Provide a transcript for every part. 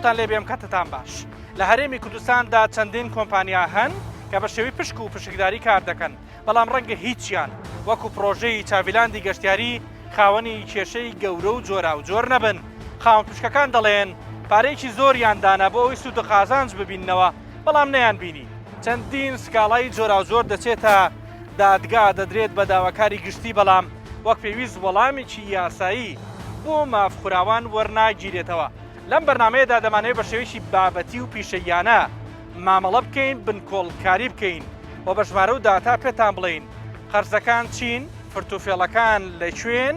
سڵاوتان لێبێ ئەم کاتەتان باش. لە هەرێمی کوردستاندا چەندین کۆمپانیا هەن کە بە شێوەی پشک و پشکداری کار دەکەن، بەڵام ڕەنگە هیچیان وەکو پڕۆژەی چاڤیلاندی گەشتیاری خاوەنی کێشەی گەورە و جۆراوجۆر نەبن. خاوەن پشکەکان دەڵێن پارەیەکی زۆریان دانا بۆ ئەوەی سوود و قازانج ببیننەوە، بەڵام نەیانبینی. چەندین سکاڵای جۆراوجۆر دەچێتە دادگا دەدرێت بە داواکاری گشتی، بەڵام وەک پێویست وەڵامێکی یاسایی بۆ مافخوراوان وەرناگیرێتەوە. لەم بەرنامەیەدا دەمانەوێت بە شێوەیەکی بابەتی و پیشەییانە مامەڵە بکەین، بنکۆڵکاری بکەین و بە ژمارە و داتا پێتان بڵێین قەرزەکان چین، فرتوفێڵەکان لە کوێن،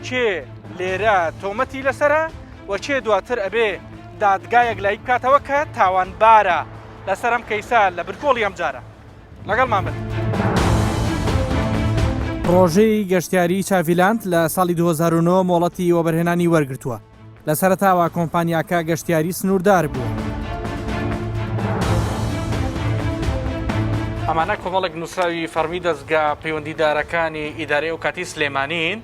کێ لێرە تۆمەتی لەسەرە و کێ دواتر ئەبێ دادگا یەکلایی بکاتەوە کە تاوانبارە لەسەر ئەم کەیسە لە بنکۆڵی ئەمجارە. لەگەڵمان بن. پڕۆژەی گەشتیاریی چاڤیلاند لە ساڵی 2009 مۆڵەتی وەبەرهێنانی وەرگرتووە. لە سەرەتاوە کۆمپانیاکە گەشتیاری سنووردار بووە. ئەمانە کۆمەڵێک نووسراوی فەڕمی دەزگا پەیوەندیدارەکانی ئیدارەی ئەوکاتی سلێمانین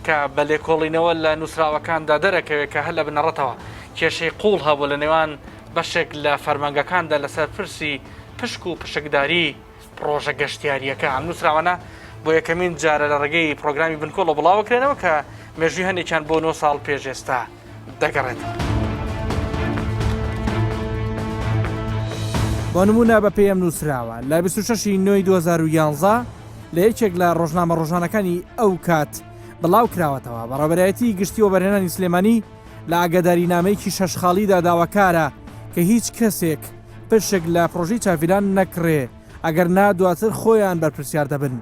کە بە لێکۆڵینەوە لە نووسراوەکاندا دەرەکەوێت کە هەر لە بنەڕەتەوە کێشەی قووڵ هەبوو لە نێوان بەشێک لە فەرمانگەکاندا لەسەر پرسی پشک و پشکداری پڕۆژە گەشتیارییەکە. ئەم نووسراوانە بۆ یەکەمین جارە لە ڕێگەی پڕۆگرامی بنکۆڵەوە بڵاوەکرێنەوە کە مێژووی هەندێکیان بۆ نۆ ساڵ پێش ئێستا دەگەڕێتەوە. بۆ نموونە بە پێی ئەم نووسراوە لە 26 ی نۆی 2011 لە یەکێک لە ڕۆژنامە ڕۆژانەکانی ئەو کات بڵاو کراوەتەوە، بەڕێوەبەرایەتی گشتی وەبەرهێنانی سلێمانی لە ئاگادارینامەیەکی شەش خاڵیدا داواکارە کە هیچ کەسێک پشک لە پڕۆژەی چاڤیلان نەکڕێ ئەگەر نا دواتر خۆیان بەرپرسیار دەبن.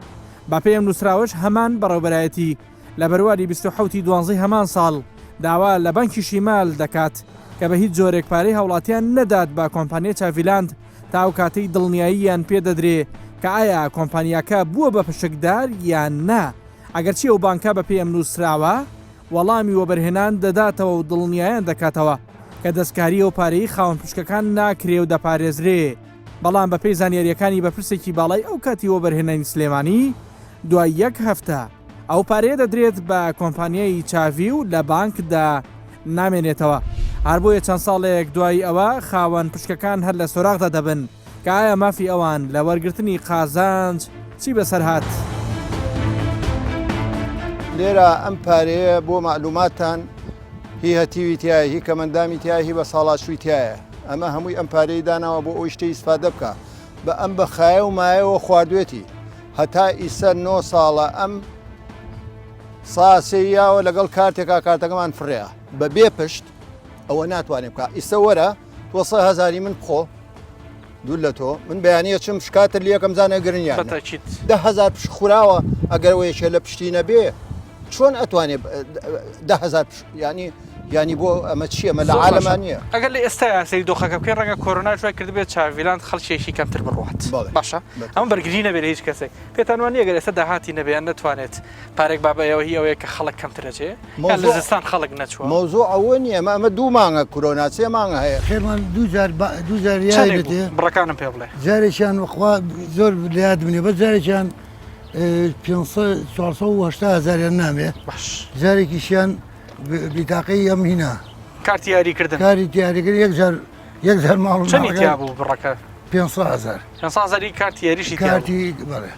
بەپێی ئەم نووسراوەش هەمان بەڕێوبەرایەتی لە بەرواری 27 ی دوانزەی هەمان ساڵ داوا لە بانکی شیمال دەکات کە بە هیچ جۆرێک پارەی هاوڵاتیان نەدات بە کۆمپانیای چاڤیلاند تا ئەو کاتەی دڵنیاییان پێ دەدرێ کە ئایا کۆمپانیاکە بووە بە پشکدار یان نا ئەگەرچی ئەو بانکە بەپێی ئەم نووسراوە وەڵامی وەبەرهێنان دەداتەوە و دڵنیایان دەکاتەوە کە دەستکاری ئەو پارەی خاوەن پشکەکان ناکرێ و دەپارێزرێ، بەڵام بەپێی زانیارییەکانی بەرپرسێکی باڵای ئەو کاتی وەبەرهێنانی سلێمانی دوای یەک هەفتە ئەو پارەیە دەدرێت بە کۆمپانیای چاڤی و لە بانکدا نامێنێتەوە، هەر بۆیە چەند ساڵێک دوای ئەوە خاوەن پشکەکان هەر لە سۆراغدا دەبن. کە ئایا مافی ئەوان لە وەرگرتنی قازانج چی بەسەر هات؟ لێرە ئەم پارەیە بۆ مەعلوماتتان هی هەتیوی تایە هی کەمەندامی تایە هی بە ساڵاچووی تایە ئەمە هەمووی ئەم پارەی داناوە بۆ ئەوی شتێ ئیسفادە بکە بە ئەم بە خایە و مایەوە خواردوێتی هەتا ئیسە نۆ ساڵە ئەم ساسێ یاوە لەگەڵ کارتێکا کارتەکەمان فڕێە بە بێ پشت ئەوە ناتوانێت بکە ئیسە وەرە تۆ سە هەزاری من بخۆ دوور لە تۆ من بەیانە چم شکاتە لەکەم زانە گرنیان دههزار پش خوراوە ئەگەر یەکێ لە پشتی نەبێ چۆن ئەتوانێ دههزار ینی ینی بۆ ئەمە چییە مە لە عالەمان نییە ئەگەر لە ئێستا سەری دۆخەکە بکەین ڕەنگە کۆرۆنا شوای کردبێت چاڤیلاند خەڵکێکی کەمتر بڕوات باشە ئەم بەرگری نەبێت هیچ کەسێک پێتان وان نییە گەر ئێستا داهاتی نەبێ یان نەتوانێت پارێک با بە ئێوە هی ئەوەیە کە خەڵک کەمتر ئەچێ یان لە زستان خەڵک نەچووە؟ مەوزوع ئەوە نییە ئەمە ئەمە دوو مانگە کورۆنا سێ مانگە هەیە. خێرمان دوو جار دوو جار یای چەندێک دەتێ بوو؟ بڕەکانم پێ بڵێ. جارێکیان وەخوا زۆر لە یادم نییە بەس جارێکیان 500 480 هەزاریان نامێ باش جارێکیشیان بیتاقەی ئەم هینا کارتی یاریکردن کاری دیاریکرد یەک جار یەک جار ماڵ و چەندی ماڵەکە تیا بوو بڕەکە؟ 500 هەزار 500 هەزاری کارتی یاریشی تیا بوو. کارتی بەڵێ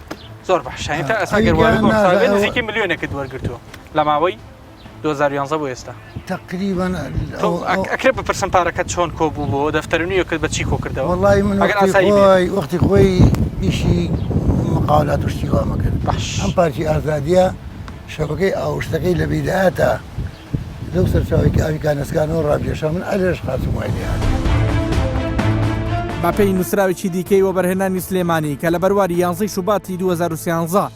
زۆر باش یانی تا ئێستا ئەوی گەر وابێت گیان بۆ حسابێ نازانم. نزیکەی ملیۆنێکت وەرگرتووە لە ماوەی 2011 بۆ ئێستا تقریبا تۆ ئەکرێ بپرسم پارەکەت چۆن کۆ بوو بۆ دەفتەر نوێکت بە چی کۆ کردەوە وەڵی من ئەگەر وەختی ئاسایی بێ خۆی وەختی خۆی ئیشی مقاولات و شتی وامە کرد باش ئەم پارکی ئازادیە شەبەکەی ئاوشتەکەی لە بیدایەتە لەو سەرچاوەی کە ئاوی کانەسکانەوە ڕابکێشا من ئەلێش خاتوم وای لێهات. بەپێی نووسراوێکی دیکەی وەبەرهێنانی سلێمانی کە لە بەرواری یانزەی شوباتی 2013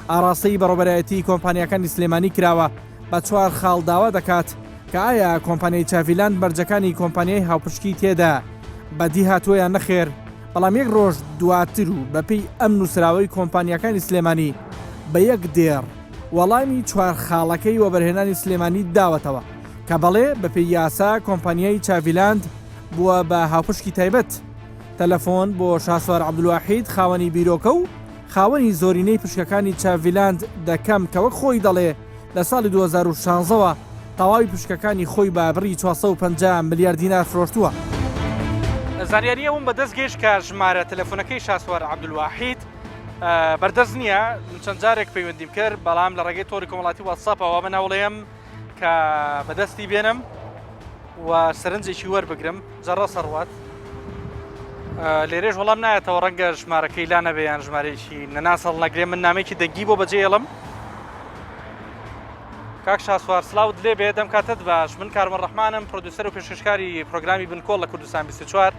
ئاڕاستەی بەڕێوەبەرایەتیی کۆمپانیاکانی سلێمانی کراوە بە چوار خاڵ داوا دەکات کە ئایا کۆمپانیای چاڤیلاند مەرجەکانی کۆمپانیای هاوپشکی تێدا بەدی هاتووە یان نەخێر بەڵام یەک ڕۆژ دواتر و بەپێی ئەم نووسراوەی کۆمپانیاکانی سلێمانی بە یەک دێڕ وەڵامی چوار خاڵەکەی وەبەرهێنانی سلێمانی داوەتەوە کە بەڵێ بەپێی یاسا کۆمپانیای چاڤیلاند بووە بە هاوپشکی تایبەت. تەلەفۆن بۆ شاسوار عەبدولواحید خاوەنی بیرۆکە و خاوەنی زۆرینەی پشکەکانی چاڤیلاند دەکەم کە وەک خۆی دەڵێ لە ساڵی 2016 وە. تەواوی پشکەکانی خۆی بە بڕی 450 ملیار دینار فرۆشتووە. زانیاری ئەوم بەدەست گەیشت کە ژمارە تەلەفۆنەکەی شاسوار عەبدولواحید بەردەست نییە، من چەند جارێک پەیوەندیم کرد، بەڵام لە ڕێگەی تۆڕی کۆمەڵاتی واتساپەوە من هەوڵێم کە بەدەستی بێنم و سەرنجێکی وەربگرم جەڕە سەڕوات لێرێش وەڵام نایەتەوە ڕەنگە ژمارەکەی لا نەبێ یان ژمارەیەکی نەناس هەڵنەگرێ من نامێکی دەنگی بۆ بەجێڵم کاک شاسوار سلااوت لێ بێ دەم کاتت باش من کارمە ڕەحمانم پرۆدوسەر و پێشکەشکاری پرۆگرامی بنکۆڵ لە کوردستان 24.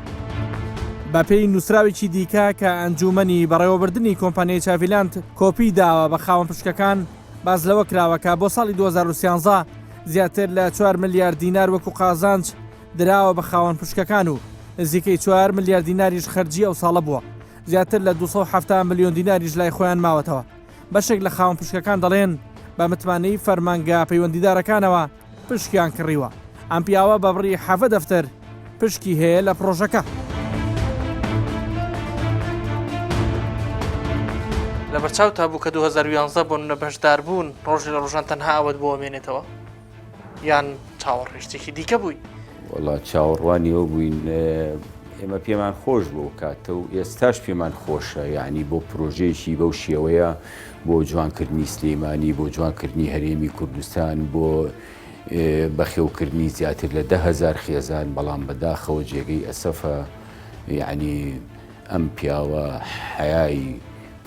بەپێی نووسراوێکی دیکە کە ئەنجوومەنی بەڕێوەبردنی کۆمپانیای چاڤیلاند کۆپی داوە بە خاوەن پشکەکان، باس لەوە کراوە کە بۆ ساڵی 2013 زیاتر لە چوار ملیار دینار وەکو قازانج دراوە بە خاوەن پشکەکان و نزیکەی چوار ملیار دیناریش خەرجی ئەو ساڵە بووە، زیاتر لە 270 ملیۆن دیناریش لای خۆیان ماوەتەوە. بەشێک لە خاوەن پشکەکان دەڵێن بە متمانەی فەرمانگە پەیوەندیدارەکانەوە پشکیان کڕیوە. ئەم پیاوە بە بڕی حەڤە دەفتەر پشکی هەیە لە پڕۆژەکە. لەبەرچاوتا بوو کە 2011 بۆ نمونە بەشداربوون ڕۆژێ لە ڕۆژان تەنها ئەوەت بۆ ئەمێنێتەوە یان چاوەڕێی شتێکی دیکە بووی؟ وەڵا چاوەڕوانی ئەوە بووین ئێمە پێمان خۆش بوو ئەو کاتە و ئێستاش پێمان خۆشە یعنی بۆ پرۆژەیەکی بەو شێوەیە بۆ جوانکردنی سلەیمانی بۆ جوانکردنی هەرێمی کوردستان بۆ بەخێوکردنی زیاتر لە 10هزار خێزان بەڵام بەداخەوە جێگەی ئەسەفە یعنی ئەم پیاوە حەیای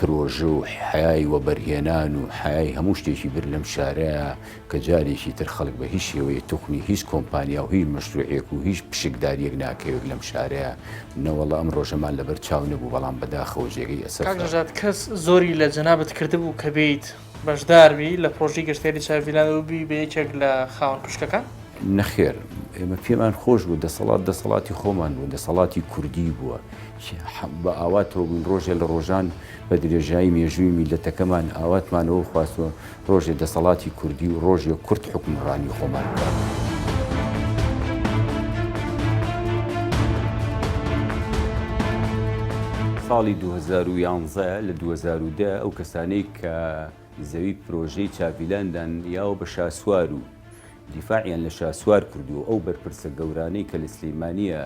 پرۆژە و حەیای وەبەرهێنان و حەیای هەموو شتێکی برد لەم شارەیا کە جارێکی تر خەڵک بە هیچ شێوەیە توخنی هیچ کۆمپانیا و هیچ مەشروعێک و هیچ پشکداریەک ناکەوێت لەم شارەیا نەوەڵا ئەم ڕۆژەمان لەبەر چاو نەبوو بەڵام بەداخەوە جێگەی ئەسەفە. کاک نەژاد کەس زۆری لە جەنابت کردبوو کە بێیت بەشدار بی لە پرۆژەی گەشتیاری چاڤیلاند و ببی بە یەکێک لە خاوەن پشکەکان؟ نەخێر ئێمە پێمان خۆش بوو دەسەڵات دەسەڵاتی خۆمان بوو دەسەڵاتی کوردی بووە بە ئاواتەوە بووین ڕۆژێ لە ڕۆژان بە درێژایی مێژووی میللەتەکەمان ئاواتمان ئەوە خواستووە ڕۆژێ دەسەڵاتی کوردی و ڕۆژێ کورد حوکمڕانی خۆمان بکات. ساڵی 2011 لە 2010 ئەو کەسانەی کە زەوی پرۆژەی چاڤیلاندان یاوە بە شاسوار و دیفاعیان لە شاسوار کردووە ئەو بەرپرسە گەورانەی کە لە سلیمانیە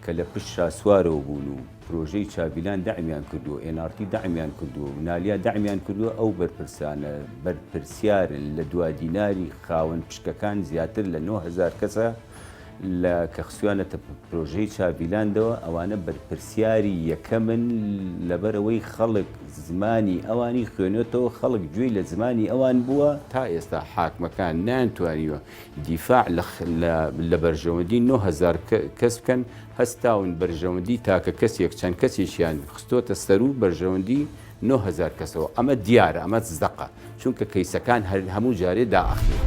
کە لە پشت شاسوارەوە بوون و پرۆژەی چاڤیلان دەعمیان کردووە، ئێن ئاڕ تی دەعمیان کردووە و نالیا دەعمیان کردووە، ئەو بەرپرسانە بەرپرسیارن لە دوا دیناری خاوەن پشکەکان زیاتر لە 9000 کەسە لە کە خستویانەتە پرۆژەی چاڤیلاندەوە، ئەوانە بەرپرسیاری یەکەمن لەبەرئەوەی خەڵک زمانی ئەوانی خوێنۆتەوە، خەڵک گوێی لە زمانی ئەوان بووە، تا ئێستا حاکمەکان نەیانتوانیوە دیفاع لە بەرژەوەندی 9000 کەس بکەن، هەستاون بەرژەوەندی تاکە کەسێک چەند کەسێکیان خستۆتە سەروو بەرژەوەندی 9000 کەسەوە، ئەمە دیارە ئەمە زەقە، چونکە کەیسەکان هەر هەموو جارێ دائەخرێن.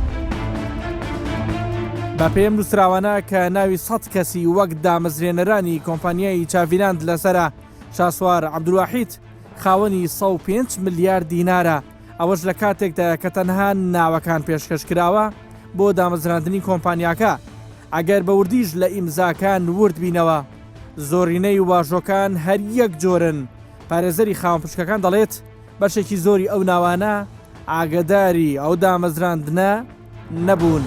بەپێی ئەم نووسراوانە کە ناوی سەد کەسی وەک دامەزرێنەرانی کۆمپانیای چاڤیلاند لەسەرە، شاسوار عەبدولواحید خاوەنی 105 ملیار دینارە، ئەوەش لە کاتێکدایە کە تەنها ناوەکان پێشکەش کراوە بۆ دامەزراندنی کۆمپانیاکە، ئەگەر بە وردیش لە ئیمزاکان ورد بینەوە زۆرینەی واژۆکان هەر یەک جۆرن، پارێزەری خاوەن پشکەکان دەڵێت بەشێکی زۆری ئەو ناوانە ئاگەداری ئەو دامەزراندنە نەبوون.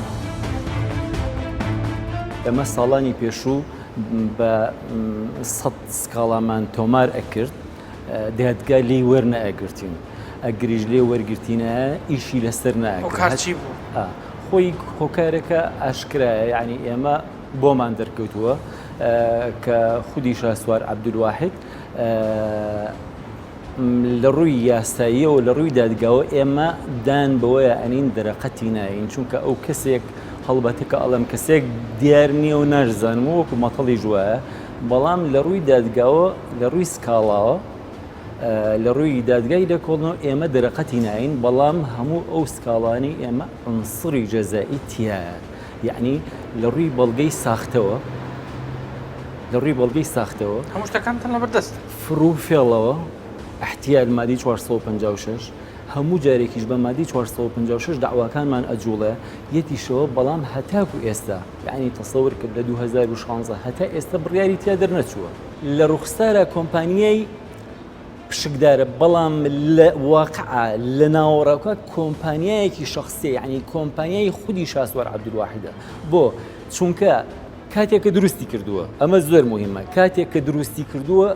ئێمە ساڵانی پێشوو بە سەد سکاڵامان تۆمار ئەکرد، دادگا لێی وەرنەئەگرتین، ئەگریش لێ وەرگرتینایە ئیشی لەسەر ناکرد. هۆکار چی بوو؟ خۆی هۆکارەکە ئاشکرایە، یعنی ئێمە بۆمان دەرکەوتووە کە خودی شاسوار عەبدولواحید لە ڕووی یاساییەوە لە ڕووی دادگاوە ئێمە دان بەوەیە ئەنین دەرەقەتی ناین چونکە ئەو کەسێک هەڵبەتە کە ئەڵێم کەسێک دیار نییە و ناشزانم وەکو مەتەڵیش وایە بەڵام لە ڕووی دادگاوە لە ڕووی سکاڵاوە لە ڕووی دادگای لێکۆڵنەوە ئێمە دەرەقەتی ناین بەڵام هەموو ئەو سکاڵانی ئێمە عنصری جەزایی تیایە یعنی لە ڕووی بەڵگەی ساختەوە لە ڕووی بەڵگەی ساختەوە هەموو شتەکانتان لەبەردەستە. فڕو فێڵەوە، احتیال مادەی 456، هەموو جارێکیش بە مادەی 456 دەعواکانمان ئەجوڵێ یەتیشەوە بەڵام هەتاکو ئێستا یەعنی تەسەور کرد لە 2016 هەتا ئێستا بڕیاری تیا دەرنەچووە. لە ڕوخسارا کۆمپانیای. پشکدارە بەڵام لە واقعا لە ناوەڕۆکە کۆمپانیایەکی شخصیە یعنی کۆمپانیای خودی شاسوار عەبدولواحیدە بۆ چونکە کاتێک کە دروستی کردووە ئەمە زۆر مهمە کاتێک کە دروستی کردووە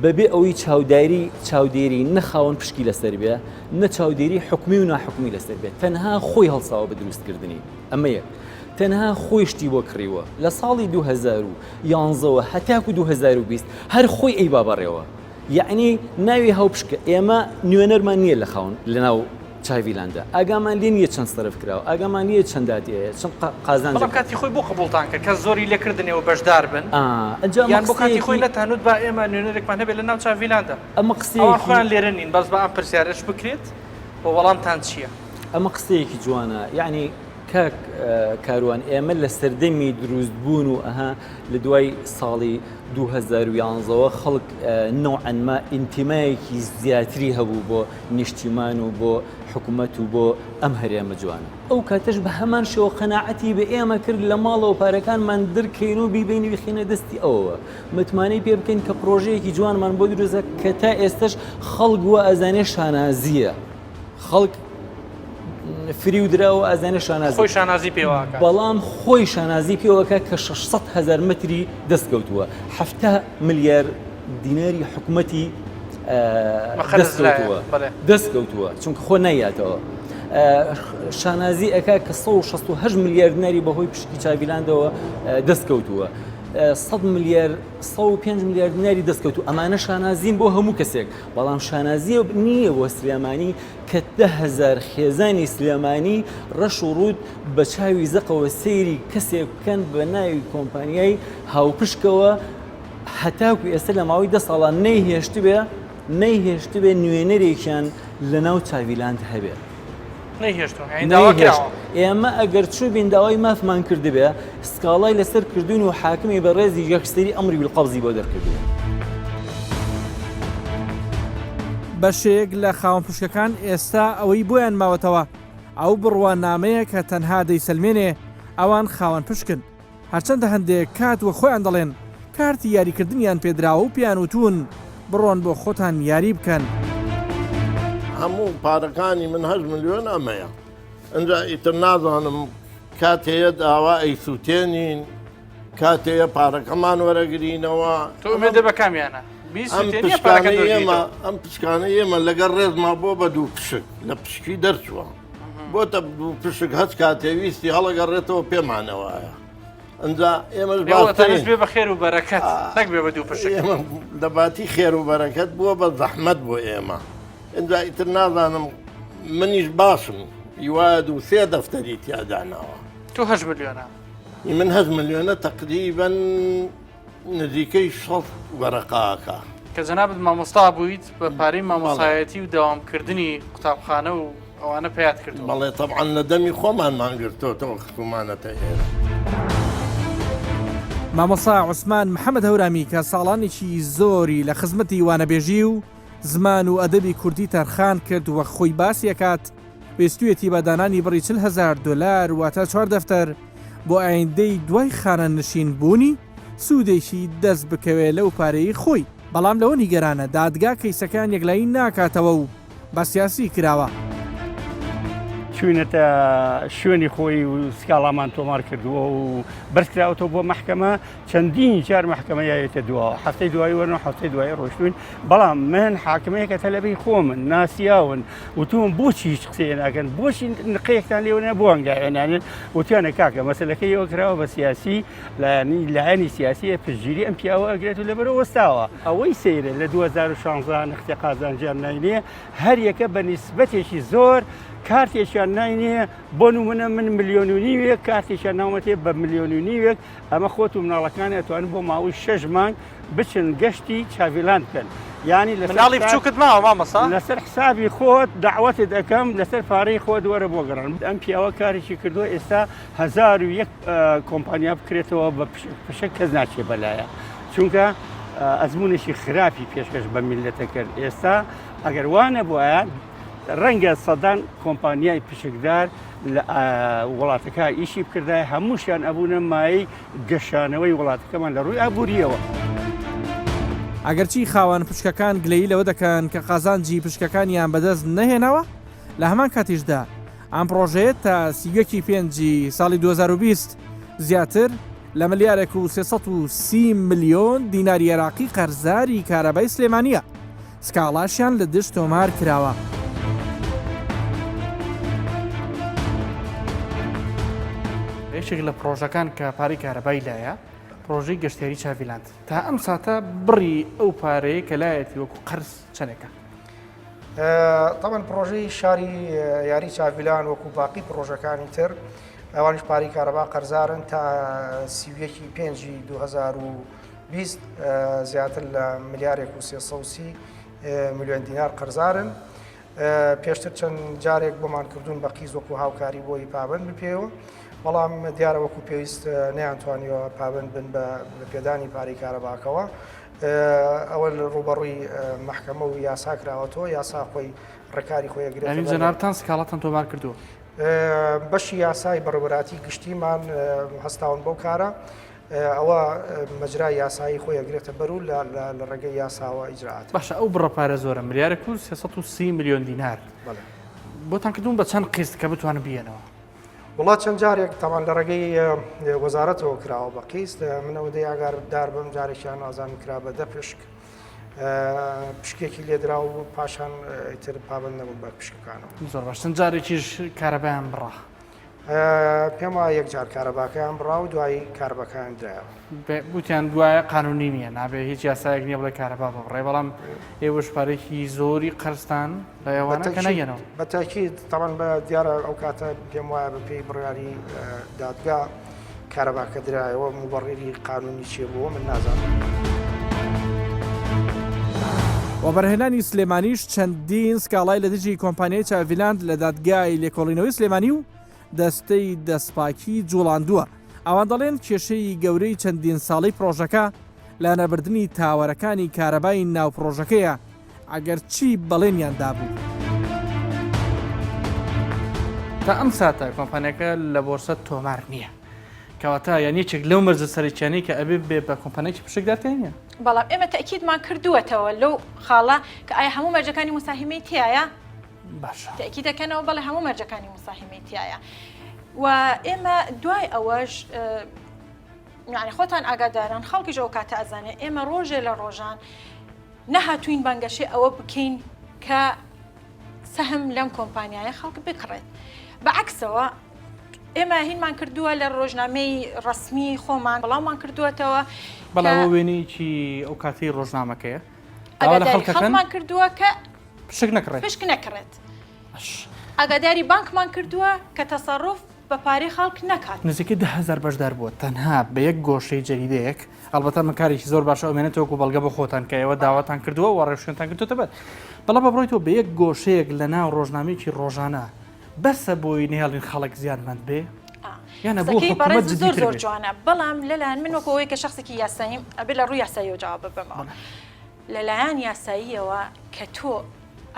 بەبێ ئەوەی چاوداری چاودێری نە خاوەن پشکی لەسەر بێ نە چاودێری حکومی و ناحکومی لەسەر بێت تەنها خۆی هەڵساوە بە دروستکردنی ئەمە یەک تەنها خۆی شتی بۆ کڕیوە لە ساڵی 2011ەوە هەتاکو 2020 هەر خۆی ئەیبا بەڕێوە یەعنی ناوی هاوپشکە ئێمە نوێنەرمان نییە لە خاون لەناو چاڤیلاندا ئاگامان لێ نییە چەند سەرف کراوە ئاگامان نییە چەند داتی هەیە چەند قازانج بەڵام کاتی خۆی بۆ قبوڵتان کرد کەس زۆری لێ کردن ئێوە بەشدار بن ئەنجا یان بۆ کاتی خۆی نەتانوت با ئێمە نوێنەرێکمان هەبێت لە ناو چاڤیلاندا ئەمە ئەوان قسەیەکی خۆیان لێرە نین بەس با ئەم پرسیارەش بکرێت و وەڵامتان چییە؟ ئەمە قسەیەکی جوانە یەعنی کاک کاروان ئێمە لە سەردەمی دروست بوون و ئەها لە دوای ساڵی 2011 ەوە خەڵک نەوعەن ما ئینتیمایەکی زیاتری هەبوو بۆ نیشتیمان و بۆ حکومەت و بۆ ئەم هەرێمە جوانە. ئەو کاتەش بە هەمان شێوە قەناعەتی بە ئێمە کرد لە ماڵەوە پارەکانمان درکەین و بیبەین بیخەینە دەستی ئەوەوە متمانەی پێ بکەین کە پڕۆژەیەکی جوانمان بۆ دروستە کە تا ئێستەش خەڵک وا ئەزانێ شانازییە. خەڵک فریو دراوە ئازانێ شانازی خۆی شانازی پێوە ئەکات. بەڵام خۆی شانازی پێوەکە کە 600 هەزار مەتری دەست کەوتووە 70 ملیار دیناری حکومەتی دەست کەوتووە دەست کەوتووە چونکە خۆ نایاتەوە شانازی ئەکا کە 168 ملیار دیناری بەهۆی پشکی چاویلاندەوە دەست کەوتووە 100 ملیار 105 ملیار دیناری دەست کەوتوو ئەمانە شانازین بۆ هەموو کەسێک بەڵام شانازیە نییە بۆ سلێمانی کە 10,000 خێزانی سلێمانی ڕەش و ڕووت بە چاوی زەقەوە سەیری کەسێک بکەن بە ناوی کۆمپانیای هاوپشکەوە هەتاکو ئێستا لە ماوەی دە ساڵان نەیهێشتبێ نەیهێشتبێ نوێنەرێکیان لە ناو چاویلاند هەبێت. نەیهێشتوون یانی داوا کراوە. ئێمە ئەگەر چووبین داوای مافمان کردبێ سکاڵای لەسەر کردوون و حاکمی بەڕێزی یەکسەری ئەمری بالقەبزی بۆ دەرکردووە. بەشێک لە خاوەن پشکەکان ئێستا ئەوەی بۆیان ماوەتەوە ئەو بڕوانامەیە کە تەنها دەیسەلمێنێ ئەوان خاوەن پشکن. هەرچەندە هەندێک کات وەک خۆیان دەڵێن کارتی یاریکردنیان پێدراوە و پێیان وتوون بڕۆن بۆ خۆتان یاری بکەن. هەموو پارەکانی من هەشت ملیۆن ئەمەیە ئینجا ئیتر نازانم کاتێ داوا ئەیسووتێنین کاتێ پارەکەمان وەرەگرینەوە. تۆ ئومێدە بە کامیانە؟ ئەم پشکانەی ئێمە ئەم پشکانەی ئێمە لەگەڵ ڕێزما بۆ بە دوو پشک لە پشکی دەرچووە. بۆتە پشک هەچ کاتێ ویستی هەڵەگەڕێتەوە پێمانەوەیە ئەجا ئێمەش باشترین بێ بە خێر و بەرەکەت نەک بێ بە دوو پشک ئێمە لە باتی خێر و بەرەکەت بووە بە زەحمەت بۆ ئێمە ئینجا ئیتر نازانم منیش باشم هیوایە دوو سێ دەفتەری تیا داناوە تۆ هەشت ملیۆنە من هەشت ملیۆنە تقریبا نزیکەی 6 وەرەقە ئەکا. کە جەنابت مامۆستا بوویت بە پارەی مامۆستایەتی و دەوامکردنی قوتابخانە و ئەوانە پەیات کردووە؟ بەڵێ تەبعەن لە دەمی خۆمانمان گرتۆتەوە خستوومانەتە ئێرە. مامۆستا عوسمان محەمەد هەورامی کە ساڵانێکی زۆری لە خزمەتی وانەبێژی و زمان و ئەدەبی کوردی تەرخان کرد وەک خۆی باسی ئەکات ویستویەتی بە دانانی بڕی 40 هەزار دۆلار واتە چوار دەفتەر بۆ ئایندەی دوای خانەنشین بوونی سوودێکی دەست بکەوێ لەو پارەی خۆی، بەڵام لەوە نیگەرانە دادگا کەیسەکەیان یەکلایی ناکاتەوە و بە سیاسی کراوە. چوینەتە شوێنی خۆی و سکاڵامان تۆمار کردووە و بەرزکراوەتەوە بۆ مەحکەمە چەندین جار مەحکەمە یاوێتە دواوە هەفتەی دوایی وەرن و هەفتەی دوایی ڕۆشتوین بەڵام من حاکمەیەکە تەلەبەی خۆمن ناسیاون وتوم بۆچی هیچ قسەیە ناکەن بۆچی نقەیەکتان لێوە نە بۆ هەنگاوێنانن وتیانە کاکە مەسلەکەی ئەوە کراوە بە سیاسی لایەنی لایەنی سیاسیە پشتگیری ئەم پیاوە ئەگرێت و لەبەرەوە وەستاوە ئەوەی سەیرە لە 2016 نەختێ قازانجیان ناینێ هەر یەکە بە نیسبەتێکی زۆر کارتێکیان ناینێ بۆ نمونە من ملیۆن و نیوێک کارتێکیان ناومەتێ بە ملیۆن و نیوێک ئەمە خۆت و مناڵەکانی ئەتوانن بۆ ماوەی شەش مانگ بچن گەشتی چاڤیلاند بکەن یانی لەسەر مناڵی بچووکت ماوە مامۆستا؟ لەسەر حسابی خۆت دەعوەتت ئەکەم لەسەر پارەی خۆت وەرە بۆ گەڕان ئەم پیاوە کارێکی کردووە ئێستا 1001 کۆمپانیا بکرێتەوە بە پشک پشک کەس ناچێ بەلایە چونکە ئەزمونێکی خراپی پێشکەش بە میللەتە کرد ئێستا ئەگەر وا نەبوایە ڕەنگە سەدان کۆمپانیای پشکدار لە وڵاتەکە ئیشی بکردایە هەمووشیان ئەبوونە مایەی گەشانەوەی وڵاتەکەمان لە ڕووی ئابوورییەوە. ئەگەرچی خاوەن پشکەکان گلەیی لەوە دەکەن کە قازانجی پشکەکانیان بەدەست نەهێناوە، لە هەمان کاتیشدا ئەم پڕۆژەیە تا 31 ی پێنجی ساڵی 2020 زیاتر لە ملیارێک و 330 ملیۆن دیناری عێراقی قەرزاری کارەبای سلێمانییە، سکاڵاشیان لە دژ تۆمار کراوە. یەکێک لە پڕۆژەکان کە پارەی کارەبای لایە پڕۆژەی گەشتیاری چاڤیلاند تا ئەم ساتە بڕی ئەو پارەیە کە لایەتی وەکو قەرز چەندێکە؟ تەبعەن پڕۆژەی شاری یاری چاڤیلان وەکو باقی پڕۆژەکانی تر ئەوانیش پارەی کارەبا قەرزارن تا سیویەکی پێنجی 2020 زیاتر لە ملیارێک و 330 ملیۆن دینار قەرزارن پێشتر چەند جارێک بۆمان کردوون بە قیز وەکو هاوکاری بۆی پابند بپێەوە بەڵام دیارە وەکو پێویست نەیانتوانیوە پابند بن بە پێدانی پارەی کارەباکەوە ئەوە ڕوبەڕووی مەحکەمە و یاسا کراوەتەوە یاسا خۆی ڕێکاری خۆی ئەگرێت جەنابتان سکاڵاتان تۆمار کردووە بەشی یاسای بەڕێوەبەراتی گشتیمان هەستاون بەو کارە ئەوە مەجرای یاسایی خۆی ئەگرێتە بەر و لە ڕێگەی یاساوە ئیجرائات. باشە ئەو بڕە پارە زۆرە ملیارێک و 330 ملیۆن دینار بۆتان کردوون بە چەند قیست کە بتوانن بیەنەوە؟ وڵا چەند جارێک تاوان لە ڕێگەی وەزارەتەوە کراوە بە قیست من ئەوەندەی ئاگاردار بم جارێکیان ئازان کرا بە دە پشک پشکێکی لێدرا و پاشان ئیتر پابند نەبوون بە پشکەکانەوە. زۆر باش چەند جارێکیش کارەبایان بڕا؟ پێم وایە یەک جار کارەباکەیان بڕا و دوایی کارەباکەیان درایەوە. وتیان گوایە قانونی نییە نابێ هیچ یاسایەک نییە بڵێ کارەبا ببڕێ بەڵام ئێوەش پارێکی زۆری قەرزتان لە ئێوانە کە نەیەنەوە. بە تاکید تاوان بە دیارە ئەو کاتە پێم وایە بە پێی بڕیاری دادگا کارەباکە درایەوە موبەڕیری قانونی چیە بووە من نازانم. وەبەرهێنانی سلێمانیش چەندین سکاڵای لە دژی کۆمپانیای چاڤیلاند لە دادگای لێکۆڵینەوەی سلێمانی و دەستەی دەستپاکی جوڵاندووە. ئەوان دەڵێن کێشەی گەورەی چەندین ساڵەی پڕۆژەکە لە نەبردنی تاوەرەکانی کارەبای ناو پڕۆژەکەیە ئەگەرچی بەڵێنیان دابوو. تا ئەم ساتە کۆمپانیاکە لە بۆرسە تۆمار نییە. کەواتە یان یەکێک لەو مەرجە سەرەکیانەی کە ئەبێ بێ بە کۆمپانیایەکی پشکدار تێ نییە. بەڵام ئێمە تەئکیدمان کردووەتەوە لەو خاڵە کە ئایا هەموو مەرجەکانی موساهیمەی تیایە؟ باشە. تەئکید دەکەنەوە بەڵێ هەموو مەرجەکانی موساهیمەی تیایە و ئێمە دوای ئەوەش یعنی خۆتان ئاگادارن خەڵکیش ئەو کاتە ئەزانێ ئێمە ڕۆژێ لە ڕۆژان نەهاتووین بانگەشەی ئەوە بکەین کە سەهم لەم کۆمپانیایە خەڵک بکڕێت بە عەکسەوە ئێمە هینمان کردووە لە ڕۆژنامەی ڕەسمی خۆمان بڵاومان کردووەتەوە بەڵام ئەوە وێنەیەکی ئەو کاتەی ڕۆژنامەکەیە ئاگاداری خەڵکمان کردووە کە پشک نەکڕێت پشک نەکڕێت ئاگاداری بانکمان کردووە کە تەسەڕوف بە پارەی خەڵک نەکات. نزیکەی 10,000 بەشدار بووە تەنها بە یەک گۆشەی جەریدەیەک، ئەڵبەتە ئەمە کارێکی زۆر باشە ئەمێنێتەوە وەکو بەڵگە بۆ خۆتان کە ئێوە داواتان کردووە و ڕێوشوێنتان گرتووەتە بەر، بەڵام بە بڕوای تۆ بە یەک گۆشەیەک لە ناو ڕۆژنامەیەکی ڕۆژانە بەسە بۆی نەهێڵین خەڵک زیانمەند بێ؟ یان ئەبوو قسەکەی حکومەت بەڕێزت زۆر جدیتر زۆر بێ؟ جوانە بەڵام لەلایەن من وەکو ئەوەی کە شەخسێکی یاساییم ئەبێ لە ڕووی یاساییەوە جواب ببەمەوە لەلایەن یاساییەوە کە تۆ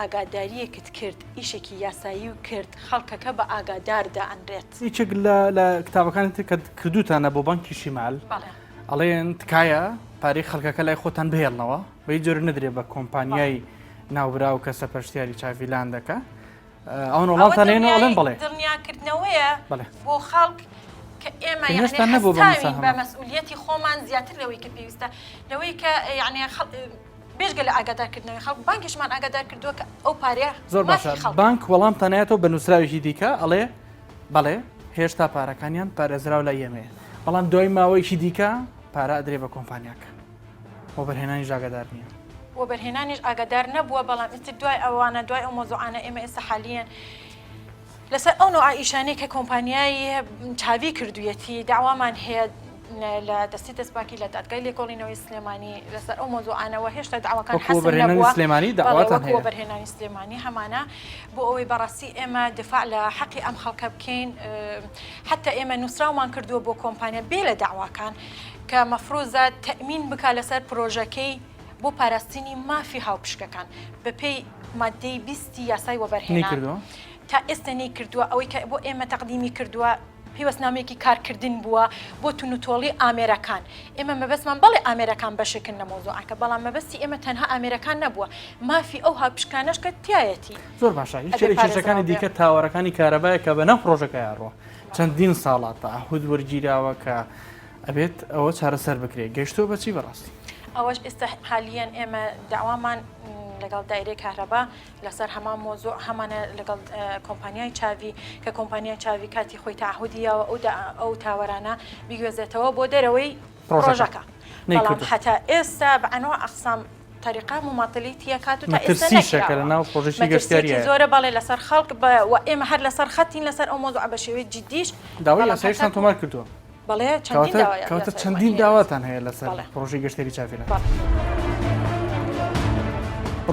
ئاگادارییەکت کرد ئیشێکی یاسایی و کرد خەڵکەکە بە ئاگادار دائەنرێت. یەکێک لە لە کتابەکانی تر کە کردووتانە بۆ بانکی شیمال بەڵێ. ئەڵێن تکایە پارەی خەڵکەکە لای خۆتان بهێڵنەوە بە هیچ جۆرە نەدرێ بە کۆمپانیای ناوبراو کە سەپەرشتیاری چاڤیلاندەکە ئەوان ئەوە وەڵامتان هێنەوە ئەڵێن دڵنیایی بەڵێ. دڵنیاکردنەوەیە بەڵێ. بۆ خەڵک کە ئێمە کە یەعنی هێشتا نەبووە بە هەستاوین بە مساهەمە. مەسئولیەتی خۆمان زیاتر لەوەی کە پێویستە لەوەی کە یەعنی خەڵ بێجگە لە ئاگادارکردنەوەی خەڵک، بانکیشمان ئاگادار کردووە کە ئەو پارەیە زۆر مافی باشە خەڵکە. بانک وەڵامتان نایەتەوە بە نووسراوێکی دیکە ئەڵێ بەڵێ هێشتا پارەکانیان پارێزراو لای ئێمەیە بەڵام دوای ماوەیەکی دیکە پارە ئەدرێ بە کۆمپانیاکە وەبەرهێنانیش ئاگادار نییە. وەبەرهێنانیش ئاگادار نەبووە بەڵام ئیتر دوای ئەوانە دوای ئەو مەوزوعانە ئێمە ئێستا حالیەن لەسەر ئەو نەوعە ئیشانەی کە کۆمپانیای چاڤی کردوویەتی داوامان هەیە لە دەستی دەستپاکی لە دادگای لێکۆڵینەوەی سلێمانی لەسەر ئەو مەوزوعانەوە هێشتا داواکان وەکو حەسم وەبەرهێنانی نەبووە سلێمانی بەڵێ داواتان وەکو هەیە. وەبەرهێنانی سلێمانی هەمانە بۆ ئەوەی بەڕاستی ئێمە دفاع لە حەقی ئەم خەڵکە بکەین حتا ئێمە نووسراومان کردووە بۆ کۆمپانیا بێ لە داواکان کە مەفروزە تەئمین بکا لەسەر پرۆژەکەی بۆ پاراستنی مافی هاوپشکەکان بەپێی ماددەی بیستی یاسای وەبەرهێنان نەیکردووە؟ تا ئێستا نەیکردووە ئەوەی کە بۆ ئێمە تەقدیمی کردووە. پەیوەستنامەیەکی کارکردن بووە بۆ توندوتۆڵی ئامێرەکان. ئێمە مەبەستمان بەڵێ ئامێرەکان بەشێکن لە مەوزوعەکە، بەڵام مەبەستی ئێمە تەنها ئامێرەکان نەبووە، مافی ئەو هاوپشکانەش کە تیایەتی. زۆر باشە، ئەبێ یەکێ لە کێشەکانی پارێزراو بێ. دیکە تاوەرەکانی کارەبایە کە بەناو پڕۆژەکەیا ڕوە چەندین ساڵە تەعەهود وەرگیراوە کە ئەبێت ئەوە چارەسەر بکرێت، گەیشتووە بە چی بەڕاستی؟ ئەوەش ئێستا حالیەن ئێمە دەعوامان لەگەڵ دایرەی کەهرەبا لەسەر هەمان مۆزوع هەمانە لەگەڵ کۆمپانیای چاڤی کە کۆمپانیای چاڤی کاتی خۆی تەعەهودی یاوە ئەو ئەو تاوەرانە بیگوێزێتەوە بۆ دەرەوەی پڕۆژەکە بەڵام حتا ئێستا بە ئەنوا ئەقسام طریقە مماطلی تیەکات و تا ئێستا مەترسیشە کە لەناو پڕۆژەی گەشتیاریە زۆرە بەڵێ لەسەر خەڵک و ئێمە هەر لەسەر خەتین لەسەر ئەو مۆزوع بە شێوەی جدیش داوای یاسایشتان تۆمار کردووە؟ بەڵێ چەندین داوا کەواتە چەندین داواتان هەیە لەسەر پڕۆژەی گەشتیاری چاڤیلاند.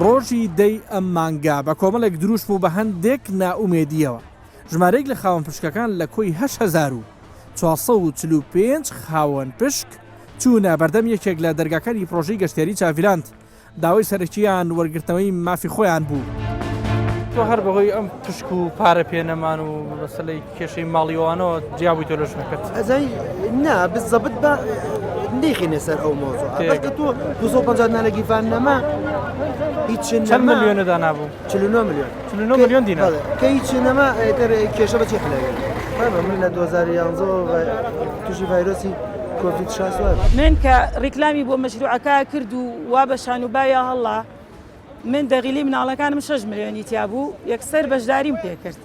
ڕۆژی دەی ئەم مانگە بە کۆمەڵێک دروشم و بە هەندێک نائومێدییەوە ژمارەیەک لە خاوەن پشکەکان لە کۆی 8445 خاوەن پشک چوونە بەردەم یەکێک لە دەرگاکانی پڕۆژەی گەشتیاری چاڤیلاند داوای سەرەکییان وەرگرتنەوەی مافی خۆیان بوو. تۆ هەر بەهۆی ئەم پشک و پارە پێنەمان و مەسەلەی کێشەی ماڵی ئەوانەوە جیا بوویتەوە لە ژنەکەت؟ ئەزای نا بالضبط بە نەیخینە سەر ئەو مۆزوع بەس کە تۆ 250 دانە گیرفان نەما هیچ چەند ملیۆنە دانابوو؟ 49 ملیۆن 49 ملیۆن دینار کە هیچ نەما ئیتر کێشە بە چی حلەوێت من لە 2011 تووشی ڤایرۆسی کۆڤید شاسوار. من کە ڕیکلامی بۆ مەشروعەکە کرد و وا بە شان و باویا هەڵا من دەغیلی مناڵەکانم 6 ملیۆنی تیا بوو یەکسەر بەشداریم پێکرد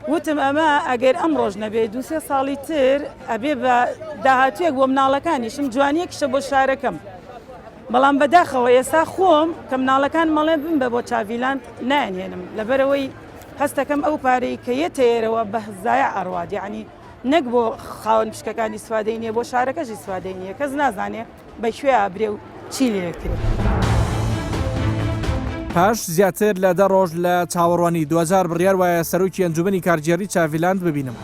وتم ئەمە ئەگەر ئەم ڕۆژ نەبێ دوسێ ساڵی تر ئەبێ بە داهاتوێک بۆ مناڵەکانیشم جوانیەکیشە بۆ شارەکەم بەڵام بەداخەوە ئێستا خۆم کە مناڵەکان مەڵێ بم بە بۆ چاڤیلاند نایانهێنم لەبەرەوەی هەستەکەم ئەو پارەی کە یەتە ئێرەوە بە زایع ئەڕوات یعنی نەک بۆ خاوەن پشکەکان ئیسفادەی نییە بۆ شارەکەش ئیسفادەی نییە کەس نازانێ بە کوێ ئابرێ و چی لێ کرێ. پاش زیاتر لە دە ڕۆژ لە چاوەڕوانی، دواجار بڕیار وایە سەرۆکی ئەنجومەنی کارگێڕی چاڤیلاند ببینم.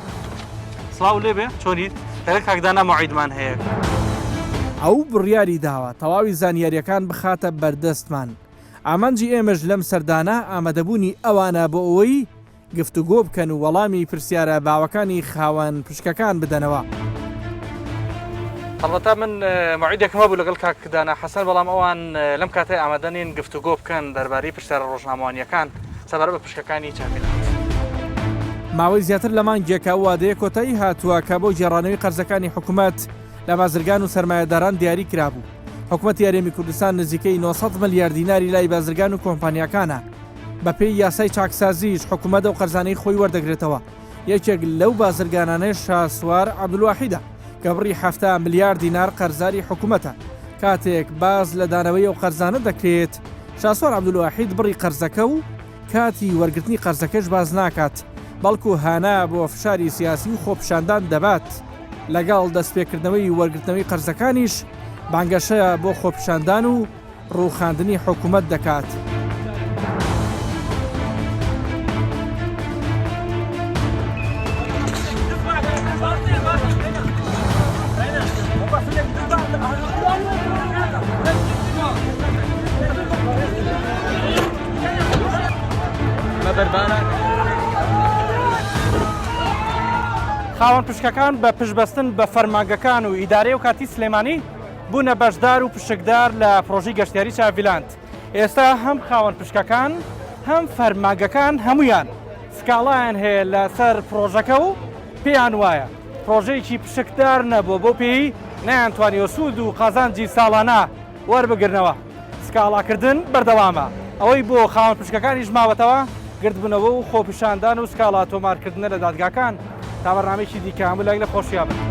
سڵاو لێبێ چۆنیت؟ لەگەڵ کاک دانا مەوعیدمان هەیە. ئەو بڕیاری داوە تەواوی زانیارییەکان بخاتە بەردەستمان. ئامانجی ئێمەش لەم سەردانە ئامادەبوونی ئەوانە بۆ ئەوەی گفتوگۆ بکەن و وەڵامی پرسیارە باوەکانی خاوەن پشکەکان بدەنەوە. هەڵبەتە من مەوعیدێکم هەبوو لەگەڵ کاک دانا حەسەن، بەڵام ئەوان لەم کاتەی ئامادە نین گفتوگۆ بکەن دەربارەی پرسیارە ڕۆژنامەوانییەکان سەبارەت بە پشکەکانی چاڤیلاند. ماوەی زیاتر لە مانگێکە ئەو وادەیە کۆتایی هاتووە کە بۆ گێڕانەوەی قەرزەکانی حکومەت لە بازرگان و سەرمایەداران دیاری کرابوو. حکومەتی هەرێمی کوردستان نزیکەی 900 ملیار دیناری لای بازرگان و کۆمپانیاکانە. بەپێی یاسای چاکسازیش حکومەت ئەو قەرزانەی خۆی وەردەگرێتەوە، یەکێک لەو بازرگانانەش شاسوار عەبدولواحیدە کە بڕی 70 ملیار دینار قەرزاری حکومەتە، کاتێک باس لە دانەوەی ئەو قەرزانە دەکرێت، شاسوار عەبدولواحید بڕی قەرزەکە و کاتی وەرگرتنی قەرزەکەش باس ناکات، بەڵکو هانا بۆ فشاری سیاسی و خۆپیشاندان دەبات، لەگەڵ دەستپێکردنەوەی وەرگرتنەوەی قەرزەکانیش بانگەشە بۆ خۆپیشاندان و ڕووخاندنی حکومەت دەکات. خاوەن پشکەکان بە پشتبەستن بە فەرمانگەکان و ئیدارەی و کاتی سلێمانی بوونە بەشدار و پشکدار لە پرۆژەی گەشتیاری چاڤیلاند. ئێستا هەم خاوەن پشکەکان هەم فەرمانگەکان هەمویان سکاڵایان هەیە لەسەر پرۆژەکە و پێیان وایە پرۆژەیەکی پشکدار نەبووە بۆ پێی نەیانتوانیوە سوود و قازانجی ساڵانە وەربگرنەوە. سکاڵاکردن بەردەوامە. ئەوەی بۆ خاوەن پشکەکانیش ماوەتەوە گردبوونەوە و خۆپیشاندان و سکاڵا تۆمارکردنە لە دادگاکان. تا بەرنامەیەکی دیکە هەموو لایەک لە خۆشیا بن.